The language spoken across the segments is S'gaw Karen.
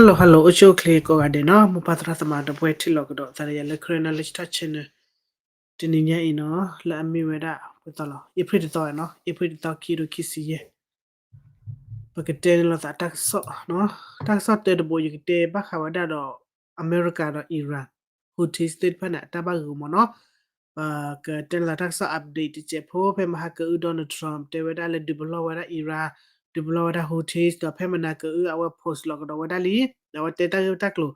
Hello hello အိၣ်ဆူၣ်အိၣ်ချ့ကိးဂၤဒဲးနီၤ မိၢ်ပၢ်သရၣ်သမါဒီပုၢ်ဝဲၢ်ထံၣ်လိာ်ကဒီးသးဒီးယၤလၢ Karen Knowledge Talk Channel တနံၤညါအံၤနီၤ လၢအမ့ၢ်ဝဲဒၣ် ပသီလီၤ April တသီနီၤ April တသီခံကထိခံဆံယဲၢ် ပကတဲန့ၣ်လိာ်သးတၢ်ကစီၣ်နီၤ တၢ်ကစီၣ်တၢတဘိ ယကတဲဘၣ်ဃးဝဲဒၣ်ဒီး အမဲရကၤဒီး Iran Houthis သ့ၣ်တဖၣ်န့ၣ် အတၢ်ဘၣ်ဂ့ၤမ့ၢ်နီၤ ပကတဲန့ၣ်သးတၢ်ကစီၣ် update တစဲးဖိ ဖဲမဟါကအု Donald Trump တဲဝဲဒၣ်လၢဒုးပလီၢ်ဝဲဒၣ် Iran ဒုးပလီၢ်ဝဲဒၣ် Houthis ဒီးဖဲမနၤကအု အဝဲ post လီၤကဒီးဝဲဒၣ်လံ အဝဲတဲတၢ်ဂ့ၢ်တၢ်ကျိၤ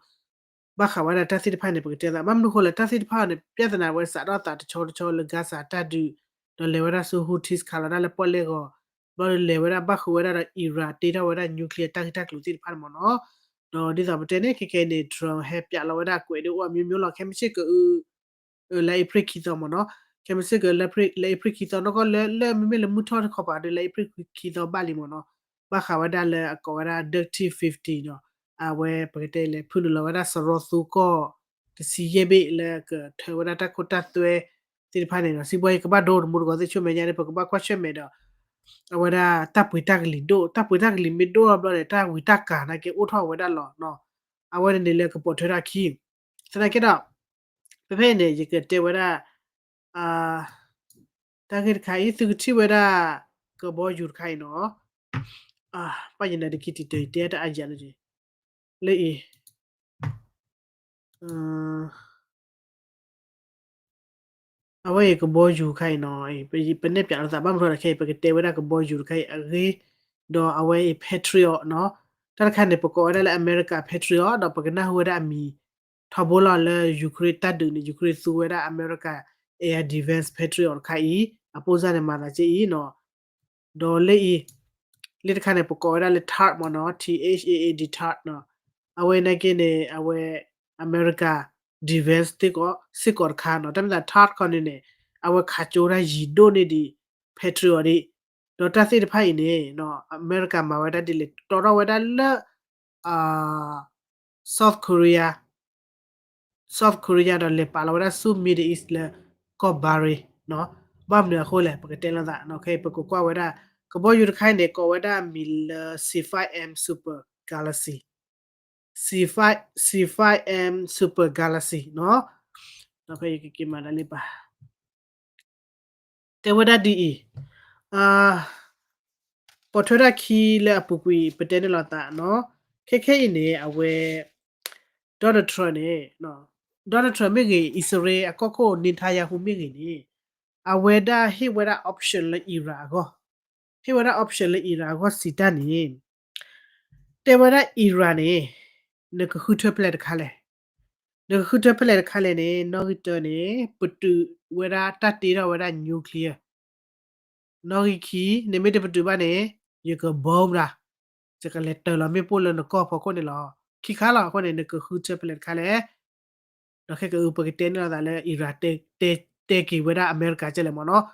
ဘၣ်ဃးဝဲဒၣ်တၢ်သ့ၣ်တဖၣ်န့ၣ် ပကတဲသး ဘၣ်မနုၤဃိလဲၣ် တၢ်သ့ၣ်တဖၣ်န့ၣ် ပြဿနာဝဲစးထီၣ်သးတဆီတဆီလၢ Gaza တၢ်ဒုး ဒီးလဲၤဝဲဒၣ်ဆူ Houthis ခးလီၤဒၣ်လၢပီၣ်လဲၣ်ဂီၤ ဘျီဒီးလဲၤဝဲဒၣ်ဘၣ်ဃုာ်ဝဲဒၣ်ဒီး Iran တ့ထီၣ်ဝဲဒၣ် nuclear တၢ်ဂ့ၢ်တၢ်ကျိၤသ့ၣ်တဖၣ်န့ၣ်မ့ၢ်နီၤ ဒီးဒ်သိးပတဲန့ၣ် ခဲကဲအံၤန့ၣ် Trump ဟဲပျးလီၤဝဲဒၣ်ကွဲးဒ်အိၣ်အမျိုးမျိုးလီၤ ခဲမုၢ်ဆ့ၣ်ကအု လါအ့ဖြ့ၣ်ခံသီမ့ၢ်နီၤ ခဲမုၢ်ဆ့ၣ်ကလါအ့ဖြ့ၣ်ခံသီနီၢ်ကီၢ်လၢ လၢမ့မ့ၢ်လၢမုၢ်ထီၣ်တခီပၤဒီး လါအ့ဖြ့ၣ်ခံသီဘၣ်လံမ့ၢ်နီၤ ဘၣ်ဃးဝဲဒၣ်လၢအကိးဝဲဒၣ် Dirty Fifteen နီၤ အဝဲပကတဲလဲၤဖုၣ်နုာ်လီၤဝဲဒၣ်စရီသူကီၢ် တဆံယဲၢ်ဘ့ၣ်လၢကထၢဝဲဒၣ်တၢ်ခိတၢ်သွဲသ့ၣ်တဖၣ်န့ၣ်ဒီး စံးဘီယကဘၣ်ဒိတမူတကိးသ့ၣ် ဆူမဲာ်ညါန့ၣ် ပကဘၣ်ကွၢ်ဆၢၣ်မဲာ်ဒီး အဝဲဒၣ်တၢ်ပှ့ၤတၢ်ကလံၤဒိၣ် တၢ်ပှ့ၤတၢ်ကလံၤမ့ၢ်ဒိၣ်ထီၣ်ဘျီန့ၣ် တၢ်ဝံၤတၢ်ကၤနာ်က့အိၣ်ထီၣ်ဝဲဒၣ်လီၤနီၤ အဝဲန့ၣ်န့ၣ်လၢကပိာ်ထွဲထီၣ်အခံ သနာ်က့ဒီး ဖဲဖဲအံၤန့ၣ် ယကတဲဝဲဒၣ် တၢ်ဂ့ၢ်တခါအံၤ သုကထံၣ်ဝဲဒၣ် ကဘီယူၤတခါအံၤနီၤ ပၢ်ယနၤတခံတံၤတၢ်တဲတၢ်အယၤလၢ လၢအံၤ အဝဲအံၤကဘီယူၤခါအံၤနီၤ ပနဲၣ်ပၠးလိာ်သးဘၣ်မနုၤလဲၣ်ခဲအံၤ ပကတဲဝဲဒၣ်ကဘီယူၤတခါအံၤအဂ့ၢ် ဒီးအဝဲအံၤ Patriot နီၤ တၢ်တခါန့ၣ် ပကိးဝဲဒၣ်လၢ America Patriot ဒီးပကနၢ်ဟူဝဲဒၣ်အမံၤထီဘိလီၤလၢ Ukraine တၢ်ဒုးန့ၣ် Ukraine သူဝဲဒၣ် America Air Defense Patriot တခါအံၤ အပိၢ်စၢ်န့ၣ်မၤသးကဲအံၤနီၤ ဒီးလၢအံၤ လၢတခါန့ၣ် ပကိးဝဲဒၣ်လၢ THAAD မ့ၢ်နီၤ T H A A D THAAD နီၤ အဝဲနာ်က့န့ၣ် အဝဲ America Defense စ့ၢ်ကီးတခါနီၤ တၢ်မ့ၢ်သး THAAD ခီန့ၣ်န့ၣ် အဝဲခးကၠိတၢ်ယံၤဒိၣ်န့ၢ်ဒံး Patriot ဒံး ဒီးတၢ်သ့ၣ်တဖၣ်အံၤန့ၣ် အမဲရကၤမၤဝဲဒၣ်ဒ်လဲၣ် တီထီၣ်ဝဲဒၣ်လၢ South Korea South Korea ဒီးလဲၤပာ်လီၤဝဲဒၣ်ဆူ Middle East လၢကီၢ် Bahrain နီၤ ဘၣ်မနုၤအဃိလဲၣ် ပကတဲလိာ်သး ခဲအံၤ ပကကွၢ်ဝဲဒၣ် ကဘီယူၤတခါအံၤန့ၣ် ကိးဝဲဒၣ်အမံၤလၢ C five M Super Galaxy C five C five M Super Galaxy နီၤ ဒီးဖဲယကက့ၤမၤဒၣ်လံပၢ် တဲဝဲဒၣ်ဒ်အံၤ ပိာ်ထွဲထီၣ်ခံလၢအပူၤကွံာ် ပတဲန့ၢ်လိာ်သးနီၤ ခဲခဲအံၤန့ၣ် အဝဲ Donald Trump န့ၣ် Donald Trump မ့ၢ်ဂ့ၤ အံၣ်စရ့လးအကီၢ်ခိၣ် Netanyahu မ့ၢ်ဂ့ၤန့ၣ် အဝဲဒၣ်ဟ့ၣ်ဝဲဒၣ် option လၢ Iran အဂီၢ် ဟ့ၣ်ဝဲဒၣ် option လၢ Iran အဂီၢ်စံးတၢ်န့ၣ် တဲဝဲဒၣ် Iran န့ၣ် နကဃုထၢဖဲလဲၣ်တခါလဲၣ် နကဃုထၢဖဲလဲၣ်တခါလဲၣ်န့ၣ် နီၣ်ဂံၢ်တၢန့ၣ် ပတုာ်ဝဲဒၣ်တၢ်တ့ထီၣ်ဝဲဒၣ် nuclear နီၣ်ဂံၢ်ခံ နမ့ၢ်တပတုာ်ဘၣ်န့ၣ် ယက bomb ဒၣ် ယကလဲၤတၢၤလီၤမ့ၣ်ပိၢ်လၢနကီၢ်ဖီခိၣ်န့ၣ်လီၤ ခံခါလီၤ အဃိန့ၣ် နကဃုထၢဖဲလဲၣ်တခါလဲၣ် ဒီးခဲကအု ပကတဲန့ၢ်လိာ်သးလၢ Iran တဲက့ၤဝဲဒၣ်အမဲရကၤကဲလဲၣ်မ့ၢ်နီၤ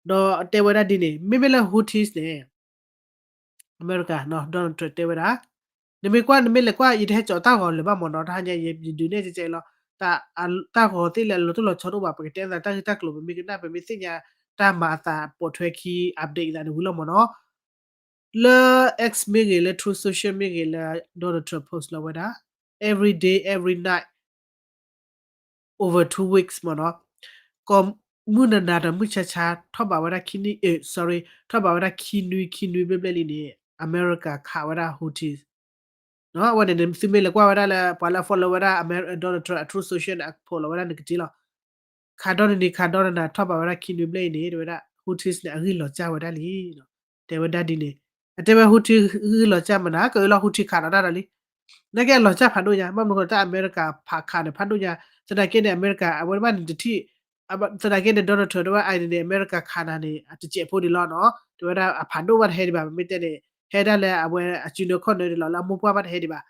ဒီးတဲဝဲဒၣ်ဒ်န့ၣ် မ့မ့ၢ်လၢ Houthis န့ၣ် အမဲရကၤ Donald Trump တဲဝဲဒၣ် နမ့ၢ်ကွၢ် နမ့ၢ်လဲၤကွၢ် ယတဟဲကၠီၤတၢ်ဂီၤလၢၤဘၣ်မ့ၢ်နီၤ တဟါညါယဒုးနဲၣ်ကဲကဲလီၤ တၢ်ဂီၤသ့ၣ်လၢအလီၤတိၢ်လီၤဆီတအိၣ်ဘၣ် ပကတဲသးတၢ်ဂ့ၢ်တၢ်ကျိၤ ပမ့ၢ်ကနၣ် ပမ့ၢ်သ့ၣ်ညါ တၢ်မၤအသးပိာ်ထွဲခံ update သးန့ၣ်ဝံၤလီၤမ့ၢ်နီၤ လၢ X မ့ၢ်ဂ့ၤ လၢ Truth Social မ့ၢ်ဂ့ၤ လၢ Donald Trump post လီၤဝဲဒၣ် every day every night over two weeks မ့ၢ်နီၤ ကိးမုၢ်နၤနၤဒီးမုၢ်ဆါဆါ ထီၣ်ဘးဝဲဒၣ်ခံနွံ sorry ထီၣ်ဘးဝဲဒၣ်ခံနွံခံနွံဘျဲၣ်ဘျဲၣ်လံန့ၣ် အမဲရကၤခးဝဲဒၣ် Houthis အဝဲန့ၣ် သုမ့ၢ်လဲၤကွၢ်ဝဲဒၣ်လၢ ပှၤလၢအ follow ဝဲဒၣ် Donald Trump အ Truth Social န့ၣ် အ post လီၤဝဲဒၣ်န့ၣ်ကတ့လီၤ ခးဒီနံၤနံၤ ခးဒီနၤနၤ ထီၣ်ဘးဝဲဒၣ်ခံနွံဘျဲၣ်အံၤန့ၣ် တဲဝဲဒၣ် Houthis န့ၣ် အဂံၢ်လီၤစၢ်ဝဲဒၣ်လံ တဲဝဲဒၣ်ဒ်န့ၣ် အတဲဝဲ Houthi ဂံၢ်လီၤစၢ်မနုၤ ကအၢၣ်လီၤ Houthi ခးလီၤတၢ်ဒီးလံ နာ်က့အလီၤစၢ်ဖးဒိၣ်ညါ ဘၣ်မနုၤဃိ တၢ်အမဲရကၤဖးခးန့ၣ်ဖးဒိၣ်ညါ သနာ်က့န့ၣ် အမဲရကၤ အဝဲတဘၣ်န့ၣ်တထံၣ် သနာ်က့န့ၣ် Donald Trump တဲဝဲအံၤန့ၣ် အမဲရကၤခးနၤန့ၣ် အတစဲးဖိဒံးလီၤနီၤ တဲဝဲဒၣ်အဖးဒိၣ်ဘၣ်တဟဲဒံးဘၣ် ပမ့ၢ်တဲန့ၣ် ဟဲဒၣ်လၢအဝဲအစုနၢခီၣ်နၢဒံးလီၤ လၢအမိၢ်ပှၢ်ဘၣ်တဟဲဒံးဘၣ်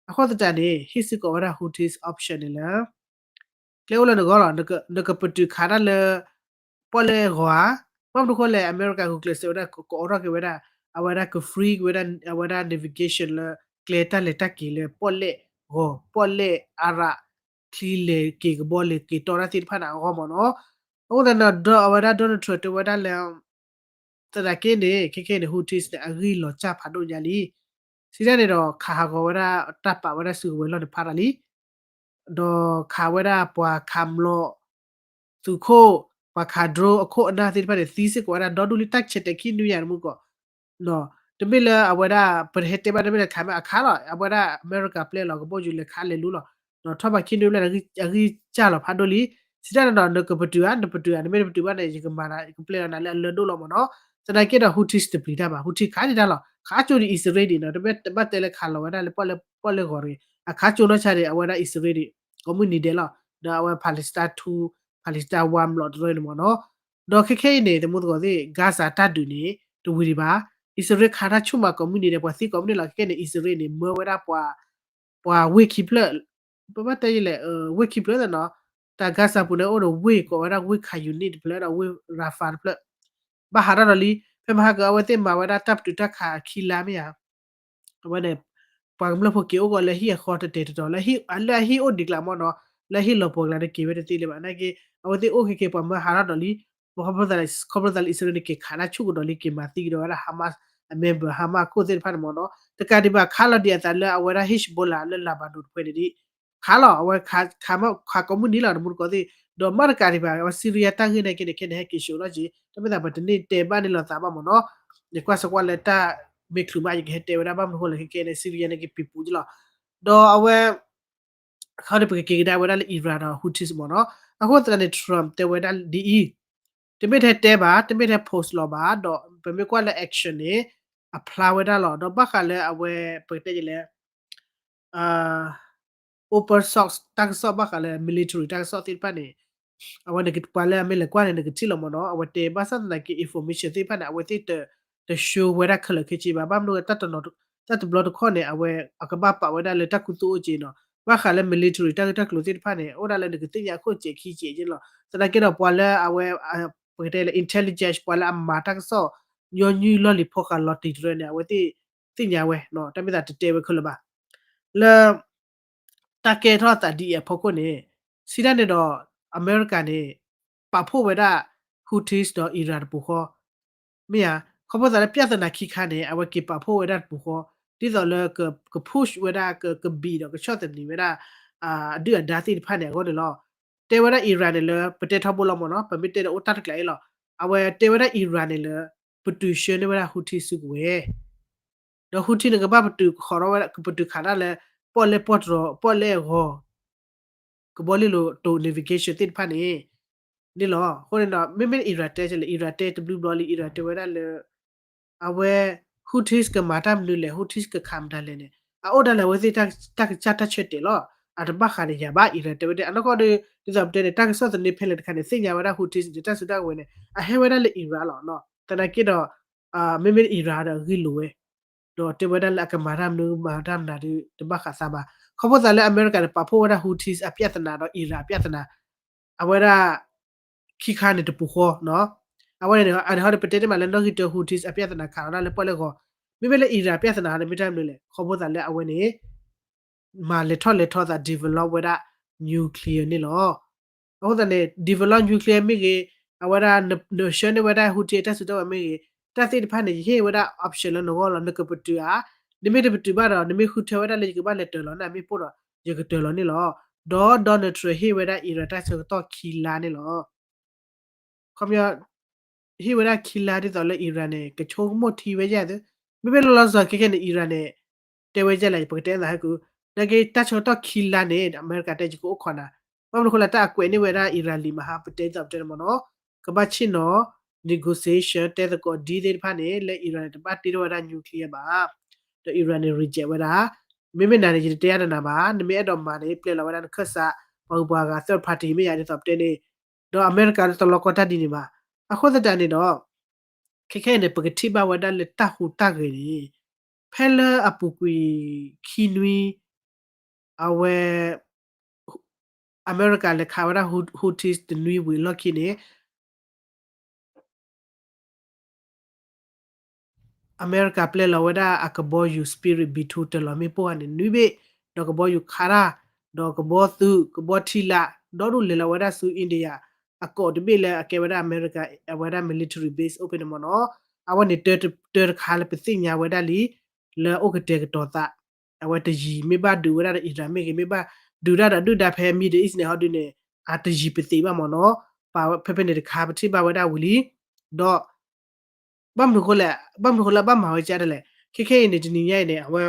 အဃိသတးန့ၣ် ဟ့ၣ်စ့ၢ်ကီးဝဲဒၣ် Houthis option န့ၣ်လၢ ကျဲအိၣ်လၢနဂီၢ်လီၤ နကပတုာ်ခးတၢ်လၢ ပီၣ်လဲၣ်ဂီၤဧါ ဘၣ်မနုၤဃိလဲၣ် အမဲရကၤဂုာ်ကျဲးစၢးဝဲဒၣ် ကအိးထီၣ်က့ၤဝဲဒၣ် အဝဲဒၣ်က free က့ၤဝဲဒၣ် အဝဲဒၣ် navigation လၢ ကျဲတၢ်လဲၤတၢ်က့ၤလၢ ပီၣ်လဲၣ်ဂီၤ ပီၣ်လဲၣ်အါရး ချံလဲၤက့ၤကဘီလဲၤက့ၤတီတၢ်သ့ၣ်တဖၣ်န့ၣ်အဂီၢ်မ့ၢ်နီၤ အဃိသတးန့ၣ် ဒီးအဝဲဒၣ် Donald Trump တဲဝဲဒၣ်လၢ သနာ်က့န့ၣ် ခဲခဲန့ၣ် Houthis န့ၣ် အဂံၢ်လီၤစၢ်ဖးဒိၣ်ညါလံ စံးတၢ်န့ၣ်ဒီး ခးဟးဂီၤဝဲဒၣ်တၢ်ပာ်ဝဲဒၣ်စုကဝဲၤလီၢ်န့ၣ်ဖးတၢ်လံ ဒီးခးဝဲဒၣ်ပှၤခးမျိာ် သုးခိၣ် ပှၤခး drone အခိၣ်အနၢ်သ့ၣ်တဖၣ်န့ၣ် သံစ့ၢ်ကီးဝဲဒၣ်ဒီဒူၣ်လံ တၢ်ဆဲးတဲာ်ခံနွံယၤတမူကီး တမ့ၢ်လၢအဝဲဒၣ် ပဟဲတဲဘၣ်တမ့ၢ်လၢခးမ့ၢ်အခးလီၤ အဝဲဒၣ်အမဲရကၤပျဲလီၤကဘီယူၤလဲၤခးလဲၤလူလီၤ ဒီးထီၣ်ဘးခံနွံဘျဲၣ်န့ၣ် အဂံၢ်စၢ်လီၤဖးဒိၣ်လံ စံးတၢ်န့ၣ်ဒီး နကပတုာ်ဧါ နပတုာ်ဧါ နမ့ၢ်တပတုာ်ဘၣ်န့ၣ် ယကမၤနၤ ယကပျဲလီၤနၤလၢအလၢဒိၣ်လီၤမ့ၢ်နီၤ သနာ်က့ဒီး Houthis တပျံၤတၢ်ဘၣ် Houthis ခးန့ၢ်တၢ်လီၤ ခးကၠိဒ်အံၣ်စရ့လးဒ်နီၤ တမ့ၢ်ဘၣ်တဲလၢခးလီၤဝဲဒၣ်လၢပီၣ်လဲၣ်ဂီၤတဂ့ၤ အခးကၠိနီၢ်ဆါန့ၣ် အဝဲဒၣ်အံၣ်စရ့လးဒ် ကိးမုၢ်နံၤဒဲးလီၤ ဒီးအဝဲ Palestine two Palestine one လီၤတရၢန့ၣ်မ့ၢ်နီၤ ဒီးခဲခဲအံၤန့ၣ် တမူသကိးသ့ၣ် Gaza တၢ်ဒုးန့ၣ် တဝံၤဒံးဘၣ် အံၣ်စရ့လးခးတၢ်ဆူၣ်မးကိးမုၢ်နံၤဒဲး ပှၤသံကိးမုၢ်နံၤလီၤ ခဲခဲအံၤန့ၣ် အံၣ်စရ့လးန့ၣ် မၢဝဲဒၣ်ပှၤ ပှၤဝ့ၢ်ခံဖျၢၣ် ပဘၣ်တဲယလဲၣ် ဝ့ၢ်ခံဖျၢၣ်သ့ၣ်နီၤ တၢ် Gaza ပူၤန့ၣ်အိၣ်ဒီးဝ့ၢ်ကိးဝဲဒၣ်ဝ့ၢ် Khan Younis တဖျၢၣ်ဒီးဝ့ၢ် Rafah တဖျၢၣ် ဘၣ်ဟးထီၣ်ဒီးလံ ဖဲမဟါက အဝဲသ့ၣ်မၤဝဲဒၣ်တၢ်ပတုာ်တၢ်ခးအခံလါမ့ၢ်ဧါ အဝဲန့ၣ် ပှၤကမျၢၢ်ဖိက့ၤအိၣ်ကီးလၢဟံၣ်အဃီတတဲာ်တတီၤ လၢအဟံၣ်အိၣ်ဒံးကျါမ့ၢ်နီၤ လၢဟံၣ်လီၤပှီၤကျါန့ၣ်က့ၤဝဲတသ့လၢၤဘၣ် နာ်က့ အဝဲသ့ၣ်အိၣ်ခဲက့ၤ ပှၤမၢဟးထီၣ်ဒီးလံ ခီဖျိသးလၢအံၣ်စရ့လးန့ၣ် က့ၤခးတၢ်ဆူၣ်ကဒီးလံ က့ၤမၤသံကဒီးဝဲဒၣ် Hamas အ member Hamas ခိၣ်သ့ၣ်တဖၣ်န့ၣ်မ့ၢ်နီၤ တကးဒံးဘၣ်ခးလီၤဒံးအသးလၢအဝဲဒၣ် Hezbollah လၢ Lebanon တဖုန့ၣ်ဒ် ခးလီၤ အဝဲခးကိးမုၢ်နံၤလီၤ တမူတကိးသ့ၣ် ဒီးမ့ၢ်တကးဒံးဘၣ် အဝဲ Syria တၢ်ဂ့ၢ်န့ၣ်က့န့ၣ် ခဲန့ၣ်ဟဲက့ၤဆှိးလီၤက့ၤ တမ့ၢ်သးပတန့ၢ်တဲဘၣ်န့ၢ်လိာ်သးဘၣ်မ့ၢ်နီၤ ယကွၢ်စကွၢ်လၢတၢ်မ့ၢ်ချုးမး ယကဟဲတဲဝဲဒၣ်ဘၣ်မနုၤအဃိလဲၣ် ခဲခဲအံၤန့ၣ် Syria န့ၣ်က့ၤပံၤပူၤက့လီၤ ဒီးအဝဲ ခီန့ၣ် ပကက့ၤကဒါဝဲဒၣ်လၢ Iran ဒီး Houthis မ့ၢ်နီၤ အဃိသတးန့ၣ် Trump တဲဝဲဒၣ်ဒ်အံၤ တမ့ၢ်ထဲတဲဘၣ် တမ့ၢ်ထဲ post လီၤဘၣ် ဒီးပမ့ၢ်ကွၢ်လၢ action န့ၣ် အဖျါဝဲဒၣ်လီၤ ဒီးဘၣ်ဃးလၢအဝဲ ပကတဲယလဲၣ် open source တၢ်ကစီၣ်ဘၣ်ဃးလၢ military တၢ်ကစီၣ်သ့ၣ်တဖၣ်န့ၣ် အဝဲန့ၣ်ပှၤလၢအမ့ၢ်လဲၤကွၢ်န့ၣ် နကထံၣ်လီၤမ့ၢ်နီၤ အဝဲတဲဘၣ်ဆၣ်သနာ်က့ information သ့ၣ်တဖၣ်န့ၣ် အဝဲသ့ၣ်တ တ show ဝဲဒၣ်ခဲလၢာ်ခဲဆ့ဘၣ် ဘၣ်မနုၤ တၢ်တဘျီတခီၣ်န့ၣ် အဝဲအကဘၣ်ပာ်ဝဲဒၣ်လၢတၢ်ခူသူၣ်အိၣ်က့နီၤ ဘၣ်ဃးလၢ military တၢ်ဂ့ၢ်တၢ်ကျိၤသ့ၣ်တဖၣ်န့ၣ် အိၣ်ဒၣ်လၢနကသ့ၣ်ညါအခိၣ်စဲးခံစဲးက့လီၤ သနာ်က့ဒီးပှၤလၢအဝဲ ပကတဲလၢ intelligence ပှၤလၢအမၤတၢ်ကစီၣ် ညီနုၢ်လီၢ်လံၤဖီဃးလီၤတံၢ်တရၢန့ၣ် အဝဲသ့ၣ်သ့ၣ်ညါဝဲ တၢ်မ့ၢ်သးတတဲဝဲခဲလၢာ်ဘၣ် လၢ တၢ်ကဲထီၣ်သးဒ်အံၤအဖီခိၣ်န့ၣ် စံးတၢ်န့ၣ်ဒီး အမဲရကၤန့ၣ် ပာ်ဖှိၣ်ဝဲဒၣ် Houthis ဒီး Iran တပူၤဃီ မ့ၢ်ဧါ ခီဖျိသးလၢ ပြဿနာ ခံခါန့ၣ် အဝဲက့ၤပာ်ဖှိၣ်ဝဲဒၣ်တပူၤဃီ ဒ်သိးလၢက က push ဝဲဒၣ် က ကဘံၣ်ဒီးကဆီၣ်သနံးဝဲဒၣ် အဒုၣ်အဒါသ့ၣ်တဖၣ်န့ၣ်အဂီၢ်န့ၣ်လီၤ. တဲဝဲဒၣ် Iran န့ၣ်လၢ ပတဲထီဘိလီၤမ့ၢ်နီၤ ပမ့ၢ်တဲဒီးအိၣ်တၢ်တကျးအံၤလီၤ. အဝဲတဲဝဲဒၣ် Iran န့ၣ်လၢ ပတုာ်ဆှၢန့ၢ်ဝဲဒၣ် Houthi စုကဝဲၤ ဒီး Houthi န့ၣ် ကဘၣ်ပတုာ်ဃီၤထီၣ်ဝဲ ကပတုာ်ခးတၢ်လၢ ပီၣ်လဲၣ်ပီၣ်တြီၤ ပီၣ်လဲၣ်အဂီၤ ကဘီလ့လိၤတိၤ navigation သ့ၣ်တဖၣ်န့ၣ် န့ၣ်လီၤ. အဃိန့ၣ်ဒီး မ့မ့ၢ် Iran တဲလဲၣ် Iran တဲတဘျုးဘျီလံ Iran တဲဝဲဒၣ်လၢ အဝဲ Houthis ကမၤတၢ်မနုၤလဲၣ် Houthis ကခးမတၤလဲၣ်န့ၣ် အအိၣ်ဒၣ်လၢအဝဲသ့ၣ်တၢ်ကစၢ်တၢ်ဆၢတဲာ်လီၤ. အတဘၣ်ဃးန့ၣ်ယၤဘၣ် Iran တဲဝဲဒၣ် အနီၢ်ကီၢ်ဒီး ဒ်သိးပတဲန့ၣ် တၢ်ကစီၣ်သန့ဖဲလဲၣ်တခါန့ၣ် သ့ၣ်ညါဝဲဒၣ် Houthis န့ၣ် တၢ်စုတၢ်ကဝဲၤန့ၣ် အဟဲဝဲဒၣ်လၢ Iran လီၤ. သနာ်က့ဒီး မ့မ့ၢ် Iran ဒီးအဂ့ၢ်လိာ်ဝဲ ဒီးတဲဝဲဒၣ်လၢအကမၤတၢ်မနုၤမၤတၢ်မနုၤဒီး တဘၣ်ဃးသးဘၣ်. ခီဖျိသးလၢအမဲရကၤန့ၣ် ပာ်ဖှိၣ်ဝဲဒၣ် Houthis အပြဿနာဒီး Iran အပြဿနာ အဝဲဒၣ် ခံခါန့ၣ်တပူၤဃီနီၤ. အဝဲန့ၣ် အန့ၣ်ဟီဒီး ပတဲတ့ၢ်မးလၢနီၣ်ဂံၢ်တၢ Houthis အပြဿနာခးလီၤဒၣ်လၢပီၣ်လဲၣ်ဂီၤ, မ့မ့ၢ်လၢ Iran အပြဿနာန့ၣ် မ့ၢ်တၢ်မနုၤလဲၣ် ခီဖျိသးလၢအဝဲန့ၣ် မၤလဲၤထီၣ်လဲၤထီသး develop ဝဲဒၣ် nuclear န့ၣ်လီၤ. အဃိသတးန့ၣ် develop nuclear မ့ၢ်ဂ့ၤ, အဝဲဒၣ် နဆှၢန့ၢ်ဝဲဒၣ် Houthi အတၢ်စုတၢ်ဝဲၤမ့ၢ်ဂ့ၤ, တၢ်သ့ၣ်တဖၣ်န့ၣ် ယဟ့ၣ်ဝဲဒၣ် option လၢနဂီၢ်လီၤ. နကပတုာ်ဧါ, နမ့ၢ်တပတုာ်ဘၣ်ဒီး နမ့ၢ်ဃုထၢဝဲဒၣ်လၢယကဘၣ်လဲၤတၢၤလီၤန့ၣ် မ့ၢ်ပိၢ်ဒီး ယကတၢၤလီၤန့ၣ်လီၤ. ဒီး Donald Trump ဟ့ၣ်ဝဲဒၣ် Iran တၢ်ဆၢကတီၢ်ခံလါန့ၣ်လီၤ. ခီပညီ ဟ့ၣ်ဝဲဒၣ်ခံလါဒ်သိးလၢ Iran န့ၣ် ကဆိကမိၣ်ထံဝဲယဲၢ်သု, မ့မ့ၢ်လီၤလီၤဆီဆီခဲကဲန့ၣ် Iran န့ၣ် တဲဝဲယဲၢ်လဲၣ် ပကတဲသးဟဲကူ, နာ်က့တၢ်ဆၢကတီၢ်ခံလါန့ၣ် အမဲရကၤတဲယကအိၣ်ခိးနၤ, ဘၣ်မနုၤအဃိလဲၣ် တၢ်အကွဲးန့ၢ်ဝဲဒၣ် Iran လံာ်မဟါ ပတဲဒ်သိးပတဲန့ၣ်မ့ၢ်နီၤ, ကဘၣ်ဆ့ၣ်နီၤ negotiation တဲသကိး deal သ့ၣ်တဖၣ်န့ၣ် လၢ Iran န့ၣ် တဘၣ်တ့ထီၣ်ဝဲဒၣ် nuclear ဘၣ်, ဒီး Iran န့ၣ် reject ဝဲဒၣ်, မ့မ့ၢ်နၤန့ၣ် ယတတဲအါဒီးနၤဘၣ်, နမ့ၢ်အဲၣ်ဒိးမၤန့ၣ် ပျဲလီၤဝဲဒၣ်နခၢၣ်စး ပှၤဂုၤပှၤဂၤ third party မ့ၢ်ယၤဒ်သိးပတဲန့ၣ်, ဒီးအမဲရကၤတလီၤကီတၢ်ဒ်န့ၣ်ဘၣ်. အဃိသတးန့ၣ်ဒီး ခဲခဲအံၤန့ၣ် ပကထံၣ်ဘၣ်ဝဲဒၣ်လၢတၢ်ဟူးတၢ်ဂဲၤန့ၣ် ဖဲလၢအပူၤကွံာ်ခံနွံ အဝဲ အမဲရကၤလဲၤခးဝဲဒၣ် Houthis တနွံဝံၤအလီၢ်ခံန့ၣ် အမဲရကၤပျဲလီၤဝဲဒၣ်အကဘီယူၤ Spirit B two တလီၤမ့ၣ်ပိၢ်ဧါန့ၣ် နွံဘ့ၣ်, ဒီးကဘီယူၤခးတၢ်, ဒီးကဘီသုး ကဘီထံလာ် ဒီဒူၣ်လဲၤလီၤဝဲဒၣ်ဆူ India အကိးတဘ့ၣ်လၢအကဲဝဲဒၣ်အမဲရကၤ အဝဲဒၣ် military base အိၣ်ဖဲန့ၣ်မ့ၢ်နီၤ. အဝဲန့ၣ် တၢတခါလၢပသ့ၣ်ညါဝဲဒၣ်လံ လၢအအိၣ်ကတဲာ်ကတီၤသး အဝဲတယံၤ မ့ၢ်ဘၣ်ဒုးဝဲဒၣ်ဒီး Iran မ့ၢ်ဂ့ၤ မ့ၢ်ဘၣ်ဒုးတၢ်ဒီးဒုၣ်ဒါဖဲ Middle East န့ၣ် ဟီဒုန့ၣ် အတယံၤပသ့ဘၣ်မ့ၢ်နီၤ. ပာ်ဖဲဖဲန့ၣ်တခါ ပထံၣ်ဘၣ်ဝဲဒၣ်ဝံၤလံ. ဒီး ဘၣ်မနုၤဃိလဲၣ် ဘၣ်မနုၤဃိလၢအဘၣ်မၤဝဲကဒ်လဲၣ် ခဲခဲအံၤန့ၣ် တနံၤညါအံၤန့ၣ် အဝဲ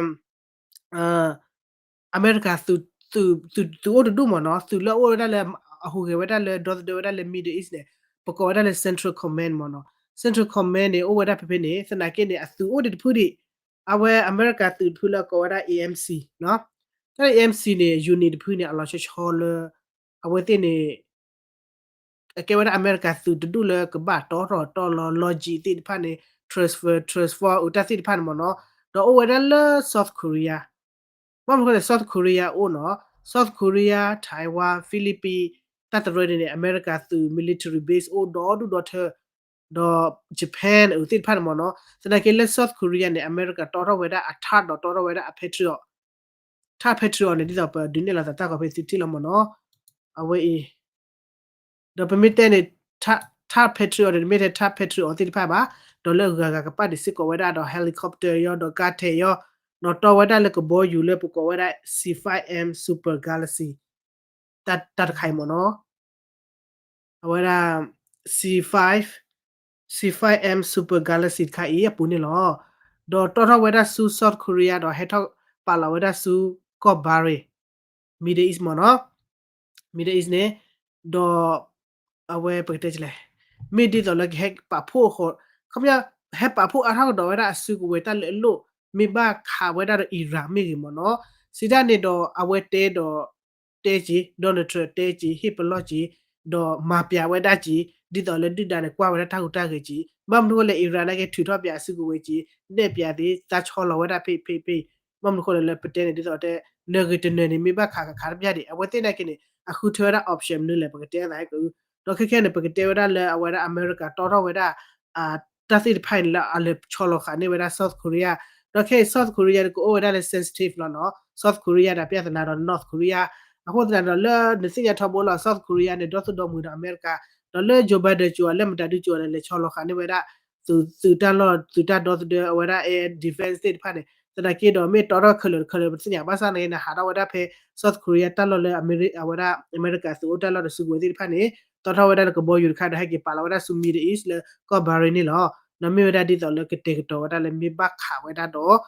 အမဲရကၤ သုးအိၣ်တဒူၣ်မ့ၢ်နီၤ သုးလၢအအိၣ်ဝဲဒၣ်လၢ အဟူးဂဲၤဝဲဒၣ်လၢ ဒီသဒၢဝဲဒၣ်လၢ Middle East န့ၣ် ပကိးဝဲဒၣ်လၢ Central Command မ့ၢ်နီၤ. Central Command န့ၣ် အိၣ်ဝဲဒၣ်ဖဲဖဲန့ၣ် သနာ်က့န့ၣ် အသုးအိၣ်ဒံးတဖုဒံး အဝဲအမဲရကၤသုးတဖုလၢအကိးဝဲဒၣ် A M C နီၤ. တၢ် A M C န့ၣ် unit တဖုန့ၣ် အလီၤဆီဆီလၢ အဝဲသ့ၣ်န့ၣ် အကဲဝဲဒၣ်အမဲရကၤသုးတဒူၣ်လၢကဘၣ်တီထီၣ်တီလီၤ logic သ့ၣ်တဖၣ်န့ၣ် transfer transfer အတၢ်သ့ၣ်တဖၣ်န့ၣ်မ့ၢ်နီၤ. ဒီးအိၣ်ဝဲဒၣ်လၢ South Korea ဘၣ်မနုၤဃိလဲၣ် South Korea အိၣ်နီၤ South Korea Taiwan Philippines တၢ်တရၢန့ၣ်န့ၣ် အမဲရကၤသုး military base အိၣ်ဒီဒူၣ်ဒီထၢ ဒီး Japan အသ့ၣ်တဖၣ်န့ၣ်မ့ၢ်နီၤ. သနာ်က့လၢ South Korea န့ၣ် အမဲရကၤတီထီၣ်ဝဲဒၣ်အ THAAD ဒီးတီထီၣ်ဝဲဒၣ်အ Patriot THAAD Patriot န့ၣ် ဒ်သိးပဒုးနဲၣ်လီၤသးတၢ်ဂီၤဖဲသုထံၣ်လီၤမ့ၢ်နီၤ အဝဲအံၤ ဒီးပမ့ၢ်တဲန့ၣ် THAAD Patriot န့ၣ် တမ့ၢ်ထဲ THAAD Patriot သ့ၣ်တဖၣ်ဘၣ် ဒီးလၢအဂၤဂၤကပာ်ဒံးစ့ၢ်ကီးဝဲဒၣ်ဒီး helicopter ယီၤ ဒီးကါထဲးယီၤ ဒီးတီဝဲဒၣ်လၢကဘီယူၤလၢပကိးဝဲဒၣ် C five M Super Galaxy တၢ်တခါအံၤမ့ၢ်နီၤ အဝဲဒၣ် C five C five M Super Galaxy တခါအံၤအပူၤန့ၣ်လီၤ. ဒီးတီထီၣ်ဝဲဒၣ်ဆူ South Korea ဒီးဟဲထီၣ်ပာ်လီၤဝဲဒၣ်ဆူကီၢ် Bahrain Middle East မ့ၢ်နီၤ Middle East န့ၣ် ဒီး အဝဲပကတဲလဲၣ် မ့ၢ်ဒ်သိးလၢကဟဲပာ်ဖှိၣ်အဃိ ခီပညီ ဟဲပာ်ဖှိၣ်အါထီၣ်ကဒီးဝဲဒၣ်အစုကဝဲၤတၢ်လၢအလိၣ် မ့ၢ်ဘၣ်ခးဝဲဒၣ်ဒီး Iran မ့ၢ်ဂ့ၤမ့ၢ်နီၤ စံးတၢ်န့ၣ်ဒီးအဝဲတဲဒီး တဲက့ၤ Donald Trump တဲက့ၤ ဟ့ၣ်ပလီၢ်က့ၤ ဒီးမၤပျးဝဲဒၣ်က့ၤ ဒ်သိးလၢဒုၣ်ဒါန့ၣ် ကွၢ်ဝဲဒၣ်တၢ်ဟူးတၢ်ဂဲၤက့ၤ ဘၣ်မနုၤဃိလဲၣ် Iran နာ်က့ထုးထီၣ်ပၠးအစုကဝဲၤက့ၤ နဲၣ်ပၠးသ့ သးဆီလီၤဝဲဒၣ်ဖဲဖဲဖဲ ဘၣ်မနုၤဃိလဲၣ်လၢပတဲန့ၣ် ဒ်သိးတဲ နဂ့ၤတနၢၤန့ၣ် မ့ၢ်ဘၣ်ခးကခးတပျၢ်ဒံး အဝဲသ့ၣ်နာ်က့န့ၣ် အဃုထၢဝဲဒၣ် option မနုၤလဲၣ် ပကတဲအသးက ဒီးခဲခဲန့ၣ် ပကတဲဝဲဒၣ်လၢအဝဲဒၣ်အမဲရကၤတီထီၣ်ဝဲဒၣ် တၢ်သ့ၣ်တဖၣ်န့ၣ်လၢအလဲၤဆီလီၤဃာ်န့ၢ်ဝဲဒၣ် South Korea ဒီးခဲအံၤ South Korea န့ၣ် ကအိၣ်ဝဲဒၣ်လၢ sensitive လီၤနီၤ South Korea ဒီး ပြဿနာ ဒီး North Korea အဃိသတးဒီးလၢနသ့ၣ်ညါထီဘိလီၤ South Korea န့ၣ် ဒီသူၣ်ဒီမုာ်ဒီးအမဲရကၤ ဒီးလၢ Joe Biden ကၠိၤအီၤလၢမတၤဒုကၠိၤအီၤန့ၣ် လဲၤဆီလီၤဃာ်န့ၢ်ဝဲဒၣ် သုးတၢ်လီၢ် သုးတၢ်ဒီသဒၢအဝဲဒၣ် air defense သ့ၣ်တဖၣ်န့ၣ် သနာ်က့ဒီးမ့ၢ်တီထီၣ်ခဲလၢာ်တခဲလၢာ် ပတသ့ၣ်ညါဘၣ်ဆၣ်နာ်က့န့ၣ် ဟးထီၣ်ဝဲဒၣ်ဖဲ South Korea တၢ်လီၢ်လၢအဝဲဒၣ် အမဲရကၤသုးအိၣ်တၢ်လီၢ်ဒီးစုကဝဲၤသ့ၣ်တဖၣ်န့ၣ် တီထီၣ်ဝဲဒၣ်လၢကဘီယူၤတခါဒီး ဟဲက့ၤပာ်လီၤဝဲဒၣ်ဆူ Middle East လၢကီၢ် Bahrain န့ၣ်လီၤ. ဒီးမ့ၢ်ဝဲဒၣ်ဒ်သိးလၢကတဲာ်ကတီၤဝဲဒၣ်လၢမ့ၢ်ဘၣ်ခးဝဲဒၣ်ဒီး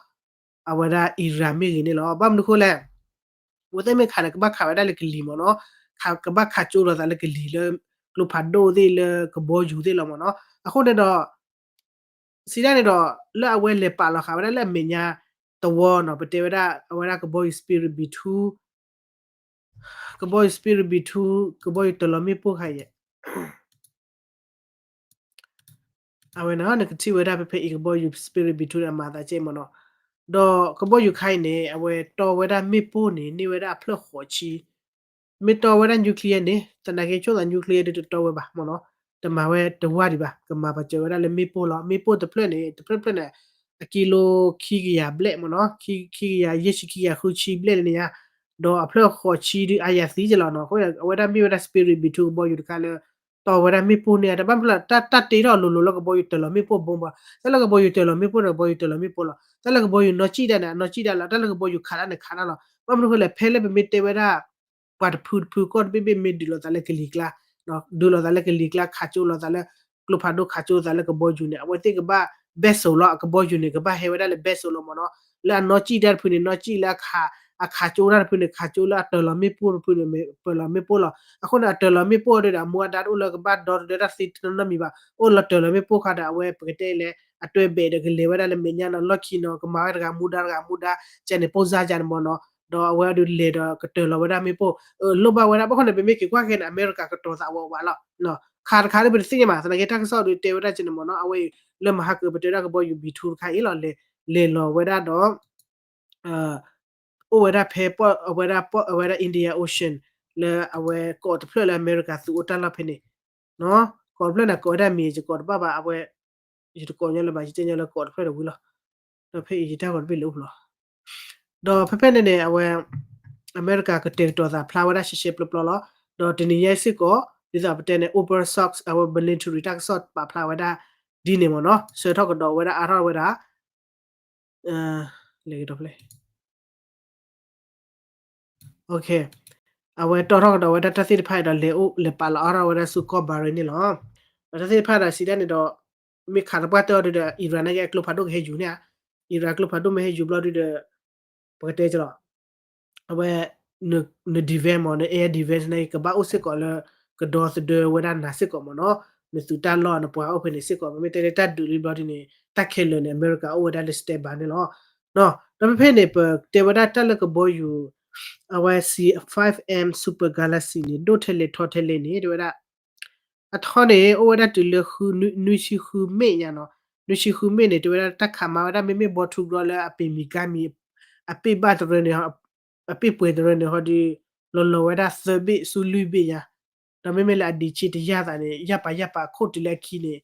အဝဲဒၣ် Iran မ့ၢ်ဂ့ၤန့ၣ်လီၤ. ဘၣ်မနုၤဃိလဲၣ် အဝဲသ့ၣ်မ့ၢ်ခးန့ၣ် ကဘၣ်ခးဝဲဒၣ်လၢကလံၤမ့ၢ်နီၤ ကဘၣ်ခးကၠိလိာ်သးလၢကလံၤလၢ ကျိဖးဒိၣ်သ့ၣ်လၢကဘီယူၤသ့ၣ်လီၤမ့ၢ်နီၤ. အဃိန့ၣ်ဒီး စံးဒၣ်န့ၣ်ဒီး လၢအဝဲလဲၤပာ်လီၤဃာ်ဝဲဒၣ်လၢအမဲာ်ညါတဝီနီၤ ပတဲဝဲဒၣ် အဝဲဒၣ်ကဘီယူၤ Spirit B two ကဘီယူၤ Spirit B two ကဘီယူၤတၢၤလီၤမ့ၣ်ပိၢ်ခါအံၤ အဝဲန့ၣ် နကထံၣ်ဝဲဒၣ်ဖဲဖဲအံၤ ကဘီယူၤ Spirit B two န့ၣ် အမၤသးကဲမ့ၢ်နီၤ. ဒီးကဘီယူၤခါအံၤန့ၣ် အဝဲတီဝဲဒၣ်မ့ၣ်ပိၢ်န့ၣ် န့ၢ်ဝဲဒၣ်အဖျၢၣ်ဃိးဆံ မ့ၢ်တီဝဲဒၣ် nuclear န့ၣ် သနာ်က့ဆိၣ်သး nuclear ဒုးတတီဝဲဘၣ်မ့ၢ်နီၤ. တမၤဝဲတဝၢ်ဒံးဘၣ် ကမၤပာ်စၢၤဝဲဒၣ်လၢမ့ၣ်ပိၢ်လီၤ. မ့ၣ်ပိၢ်တဖျၢၣ်န့ၣ် တဖျၢၣ်တဖျၢၣ်န့ၣ် အကံလိခံကယၤဘျဲၣ်မ့ၢ်နီၤ ခံကယၤယဲၢ်ဆံခံကယၤဃုဆံဘျဲၣ်လၢန့ၣ်ညါ ဒီးအဖျၢၣ်ဃိးဆံဒုးအါယၤသံကလီၤနီၤ. အဃိန့ၣ် အဝဲဒၣ်မ့ၢ်ဝဲဒၣ် Spirit B two ကဘီယူၤတခါလၢ တီဝဲဒၣ်မ့ၣ်ပိၢ်န့ၣ် တဘၣ်မနုၤလဲၣ် တၢ်တ့ထီၣ်လိၤလိၤလၢကဘီယူၤတၢၤလီၤမ့ၣ်ပိၢ်ဘိဘၣ်. တၢ်လၢကဘီယူၤတၢၤလီၤမ့ၣ်ပိၢ်န့ၣ် ကဘီယူၤတၢၤလီၤမ့ၣ်ပိၢ်လီၤ. တၢ်လၢကဘီယူၤနီၢ်ကံၣ်တၢ်န့ၣ် အနီၢ်ကံၣ်တၢ်လီၤ. တၢ်လၢကဘီယူၤခးတၢ်န့ၣ် ခးတၢ်လီၤ. ဘၣ်မနုၤဃိလဲၣ် ဖဲလၢပမ့ၢ်တဲဝဲဒၣ် ပှၤတဖုတဖုကီၢ်တဘ့ၣ်ဘ့ၣ်မ့ၢ်ဒုးလိာ်သးလၢကလံၤကျါ ဒုးလိာ်သးလၢကလံၤကျါ ခးကၠိလိာ်သးလၢ ကျိဖးဒိၣ်ခးကၠိသးလၢကဘီယူၤန့ၣ် အဝဲသ့ၣ်ကဘၣ် battle လီၤ. အကဘီယူၤန့ၣ် ကဘၣ်ဟဲဝဲဒၣ်လၢ battle လီၤမ့ၢ်နီၤ. လၢအနီၢ်ကံၣ်တၢ်တဖုန့ၣ် နီၢ်ကံၣ်လၢအခး အခးကၠိတၢ်တဖုန့ၣ် ခးကၠိလၢအတၢၤလီၤမ့ၣ်ပိၢ်တဖုန့ၣ် တၢၤလီၤမ့ၣ်ပိၢ်လီၤ. အဃိန့ၣ် အတၢၤလီၤမ့ၣ်ပိၢ်ဒီး အမူအဒါတအိၣ်လၢကဘၣ်ဒီတဒၢတၢ်သ့တနီၤနီၤမံၤဘၣ်. အိၣ်လၢတၢၤလီၤမ့ၣ်ပိၢ်ခါဒီး အဝဲပကတဲလဲၣ် အတွဲဘဲးဒီးကလဲၤဝဲဒၣ်လၢမဲာ်ညါနီၤ လီၢ်ခံနီၤ ကမၤဝဲတဂၤမူဒါတဂၤမူဒါ ကဲန့ၣ် ပိၢ်စါကဲန့ၣ်မ့ၢ်နီၤ. ဒီးအဝဲအဒုးလဲၤဒီးကတၢၤလီၤဝဲဒၣ်မ့ၣ်ပိၢ် လိၣ်ဘၣ်ဝဲဒၣ် ဘၣ်ဃိန့ၣ် ပမ့ၢ်က့ၤကွၢ်ခဲန့ၣ် အမဲရကၤကတီၤသးဝးဝးလီၤ. ခးတခါဒီးပတသ့ၣ်ညါမး သနာ်က့တၢ်ကစီၣ်ဒုးတဲဝဲဒၣ်ကဲန့ၣ်မ့ၢ်နီၤ အဝဲအံၤလၢမဟါကပတဲဒၣ်ကဘီယူၤ B two တခါအံၤလီၤ လဲၤ လဲၤလီၤဝဲဒၣ်ဒီး အိၣ်ဝဲဒၣ်ဖဲ အဝဲဒၣ် အဝဲဒၣ် Indian Ocean လၢအဝဲကီးတဖျၢၣ်လၢအမဲရကၤသုးအိၣ်တၢ်လီၢ်ဖဲန့ၣ် ကီးတဖျၢၣ်န့ၣ် ကိးဝဲဒၣ်မံၤ ယကိးတဘၣ်ဘၣ် အဝဲ ယတကိးညီလၢၤဘၣ် ယတဲညီလၢကိးတဖျၢၣ်တဝံၤလီၤ. ဒီးဖဲအံၤယတၢ်ဂီၤတဘ့ၣ်လၢအိၣ်ဖျိ ဒီးဖဲဖဲန့ၣ်န့ၣ် အဝဲ အမဲရကၤကတဲာ်ကတီၤသးဖျါဝဲဒၣ်ရှဲရှဲပျီပျီလီၤ. ဒီးတနံၤညါစ့ၢ်ကီး ဒ်သိးပတဲန့ၣ် Operation Source အဝဲ military တၢ်ကစီၣ်ပာ်ဖျါဝဲဒၣ်ဒ်န့ၣ်မ့ၢ်နီၤ ဆှၢထီၣ်ကဒီးဝဲဒၣ်အါထီၣ်ဝဲဒၣ် လဲၤကဒီးဖဲလဲၣ် အဝဲတီၣ်ထီၣ်ကဒီးဝဲဒၣ်တၢ်သ့ၣ်တဖၣ်ဒီး လဲၤအိၣ်လဲၤပာ်လီၤအါထီၣ်ဝဲဒၣ်ဆူကီၢ် Bahrain န့ၣ်လီၤ. ဒီးတၢ်သ့ၣ်တဖၣ်ဒီးစံးဒ်န့ၣ်ဒီး မ့ၢ်ခးသပှၢ်တၢၢ်အီၤဒုဒီး Iran န့ၣ်က့အကျိဖးဒိၣ်ကဟဲယူၤန့ၣ်ဧါ, Iran အကျိဖးဒိၣ်မ့ၢ်ဟဲယူၤဘျီဒုဒီး ပကတဲကလီၤ အဝဲ န defense မ့ၢ် န air defense န့ၣ် ကဘၣ်အိၣ်စ့ၢ်ကီးလၢ ကဒီသဒၢဝဲဒၣ်နၤစ့ၢ်ကီးမ့ၢ်နီၤ, နသုးတၢ်လီၢ်နပှၤအိၣ်ဖဲန့ၣ်စ့ၢ်ကီး ပမ့ၢ်တဲလၢတၢ်ဒုးလံဘျီဒ်န့ၣ် တၢ်ခဲလၢာ်န့ၣ် အမဲရကၤအိၣ်ဝဲဒၣ်လၢ standby န့ၣ်လီၤ. ဒီးဖဲဖဲန့ၣ် ပတဲဝဲဒၣ်တၢ်လၢကဘီယူၤ အဝဲ C five M Super Galaxy န့ၣ် ဒိၣ်ထဲလဲၣ်ထီထဲလဲၣ်န့ၣ် တဲဝဲဒၣ် အထီန့ၣ် အိၣ်ဝဲဒၣ်တုၤလၢ နွံဆံဃုမ့ၣ်ညါနီၤ, နွံဆံဃုမ့ၣ်န့ၣ် တဲဝဲဒၣ်တၢ်ခးမၤဝဲဒၣ် မ့မ့ၢ်ဘီထူကရီလၢအပ့ၤမံၤကါမံၤ အပ့ၢ်ဘၣ်တရၢန့ၣ် အပ့ၢ်ပှဲၤတရၢန့ၣ်ဟီဒီး လီၤလီၤဝဲဒၣ်သၢဘ့ၣ်ဆူလွံၢ်ဘ့ၣ်ညါ, ဒီးမ့မ့ၢ်လၢအဒံးဆံတယၢ်သးန့ၣ် ယၢ်ပာ်ယၢ်ပာ်အခိၣ်တုၤလၢအခံန့ၣ်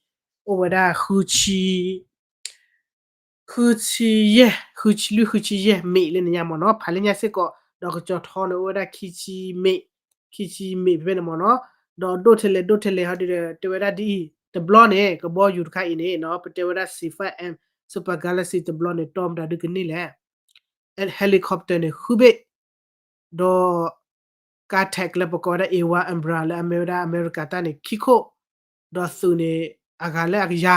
အိၣ်ဝဲဒၣ်ဃုဆံ ဃုဆံယဲၢ် ဃုဆံလွံၢ် ဃုဆံယဲၢ်မ့ၣ်လၢန့ၣ်ညါမ့ၢ်နီၤ, ဖးလၢညါစ့ၢ်ကီး ဒီးကစီၤထီန့ၣ် အိၣ်ဝဲဒၣ်ခံဆံမ့ၣ်, ခံဆံမ့ၣ်ဖဲဖဲန့ၣ်မ့ၢ်နီၤ, ဒီးဒိၣ်ထဲလဲၣ်ဒိၣ်ထဲလဲၣ်ဟီဒီး တဲဝဲဒၣ်ဒ်အံၤ တဘျီန့ၣ် ကဘီယူၤတခါအံၤန့ၣ်နီၤ ပတဲဝဲဒၣ် C five M Super Galaxy တဘျီန့ၣ် တီမတၤဒုကန့ၢ်လဲၣ် helicopter န့ၣ် ဃုဘ့ၣ်, ဒီး ကါ tank လၢပကိးဝဲဒၣ် A one Abrams လၢအမ့ၢ်ဝဲဒၣ်အမဲရကၤတၢ်န့ၣ် ခံခိၣ်, ဒီးသုးန့ၣ် အဂၤလၢအကယၤ,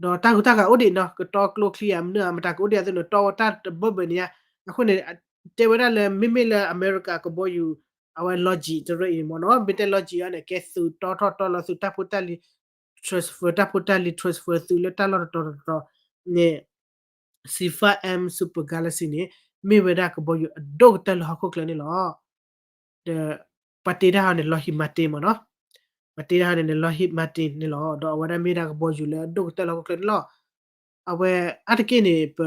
ဒီးတၢ်ဂုၤတၢ်ဂၤအိၣ်ဒံးနီၤ, ကတီကျိချံအမနုၤအမတၤကအိၣ်ဒံးအသိးန့ၣ် တီဝဲတၢ်တဘၢဘၢန့ၣ်ညါ, အဃိန့ၣ် တဲဝဲဒၣ်လၢမ့မ့ၢ်လၢအမဲရကၤကဘီယူၤ အဝဲ logic တရၢအံၤမ့ၢ်နီၤ, မ့ၢ်တဲ logic အီၤန့ၣ် ကဲသုးတီထီၣ်တီလီၤသုးတၢ်ဖိတၢ်လံၤ transfer တၢ်ဖိတၢ်လံၤ transfer သုးလၢတၢ်လီၢ်တတီၤတတီၤန့ၣ် C five M Super Galaxy န့ၣ် မ့ၢ်ဝဲဒၣ်ကဘီယူၤအဒိၣ်ကတၢၢ်လၢဟီၣ်ခိၣ်ချၢန့ၣ်လီၤ. ဒီးပှၤတ့တၢ်ဟီန့ၣ် Lockheed Martin မ့ၢ်နီၤ, ပှၤတ့တၢ်ဟီန့ၣ်န့ၣ် Lockheed Martin န့ၣ်လီၤ. ဒီးအဝဲဒၣ်မ့ၢ်ဒၣ်ကဘီယူၤလၢအဒိၣ်ကတၢၢ်လၢဟီၣ်ခိၣ်ချၢန့ၣ်လီၤ. အဝဲအါတက့ၢ်န့ၣ် ပ